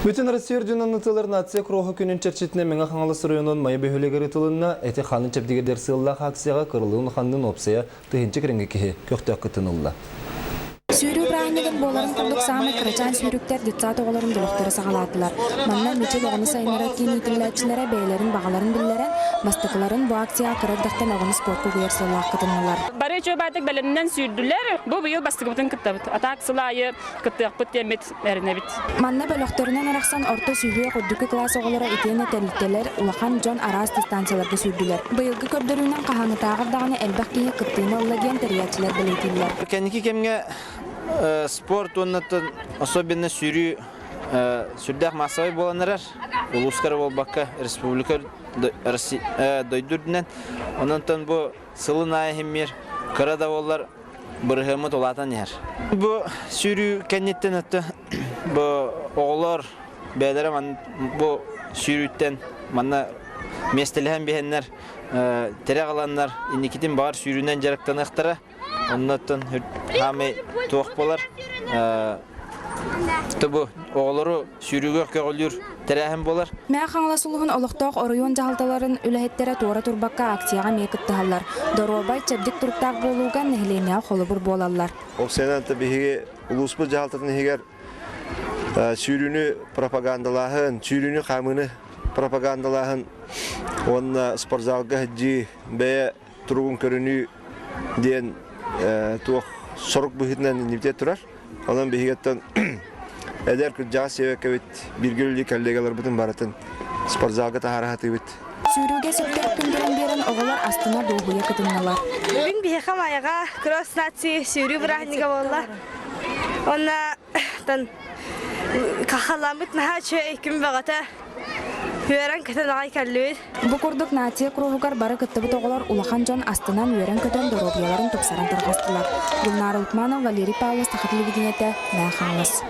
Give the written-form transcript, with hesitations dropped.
Бүтүн Россия үрдүнэн ытылар нация кроһу күнүн чэрчитинэн Мэҥэ Хаҥалас оройуонун Майа бөһүөлэгэр ытылынна. Эти хаанын чэбдигирдэр сыаллаах акцияҕа кырылыын улаханныын уопсайа тыһыынча кэриҥэ киһи көхтөөх кыттыыны ылла. Сүүрүү бырааһынньыгын буоларын курдук саамай кырачаан сүүрүктэр детсад оҕолорун бөлөхтөрө саҕалаатылар. Манна Мичил оҕону сайыннарар киин иитиллээччилэрэ бэйэлэрин баҕаларын биллэрэн, бастакыларын бу акцияҕа кыра эрдэхтэн оҕону спортка угуйар сыаллаах кытыннылар. Бары үчүгэй бэлэмнэн сүүрдүлэр. Бу быйыл бастакыбытын кыттабыт. Атаак сыл аайы кыттыахпыт диэммит эрэнэбит. Манна бөлөхтөрүнэн арахсан орто сүһүөх үрдүкү кылаас оҕолоро итиэннэ тэрилтэлэр, улахан дьон араас дистанцияларга сүүрдүлэр. Быйылгы көрдөрүүнэн хаһааҥҥытааҕар даҕаны элбэх киһи кыттыыны ылла диэн тэрийээччилэр бэлиэтииллэр. Кэнники кэмҥэ спорт уонна особенно сүүрүү сүрдээх массовай буолан эрэр. Улууска эрэ буолбакка, республика дойду үрдүнэн. Онон бу сылын аайы иһиммир кыра да буоллар бырыһыаммыт улаатан иһэр. Бу сүүрүү кэнниттэн өттө бу оҕолор бэйэлэрэ бу сүүрүүттэн манна миэстэлэһэн биһэннэр тирэх ыланнар инникитин баҕар сүүрүүнэн дьарыктаныахтара. Оннуттан хаамай туох буолар бу оҕолору сүүрүүгэ көҕүлүүр тэрээһин буолар. Мэҥэ Хаҥалас улууһун олохтоох оройуон дьаһалталарын үлэһиттэрэ туора турбакка акцияҕа эмиэ кыттыһаллар. Доруобай, чэбдик туруктаах буолууга нэһилиэнньэҕэ холобур буолаллар. Уопсайынан биһиги улууспут дьаһалтатын иһигэр сүүрүүнү пропагандалааһын, сүүрүүнү хаамыыны пропагандалааһын уонна спортзалга сылдьыы, бэйэ туругун көрүнүү диэн туох сорук быһыытынан иннибитигэр турар. Онон биһигиттэн эдэр кырдьаҕас сиэбэккэбит бииргэ үлэлиир коллегаларбытын барытын спортзалга таһаара сатыыбыт. Сүүрүүгэ сөптөөх күн туран биэрэн оҕолор астына дуоһуйа кытыннылар. Бүгүн биһиэхэ Майаҕа кросс нации сүүрүү бырааһынньыга буолла. Уонна кахаламмыт наһаа үчүгэй күн бөҕөтө. Үөрэн-көтөн аҕай кэллибит. Бу курдук нация кругугар бары кыттыбыт оҕолор улахан дьон астынан үөрэн-көтөн доруобуйаларын тупсаран тарҕастылар. Гульнара Лукманова, Валерий Павлов, Саха телевидениетэ, Мэҥэ Хаҥалас.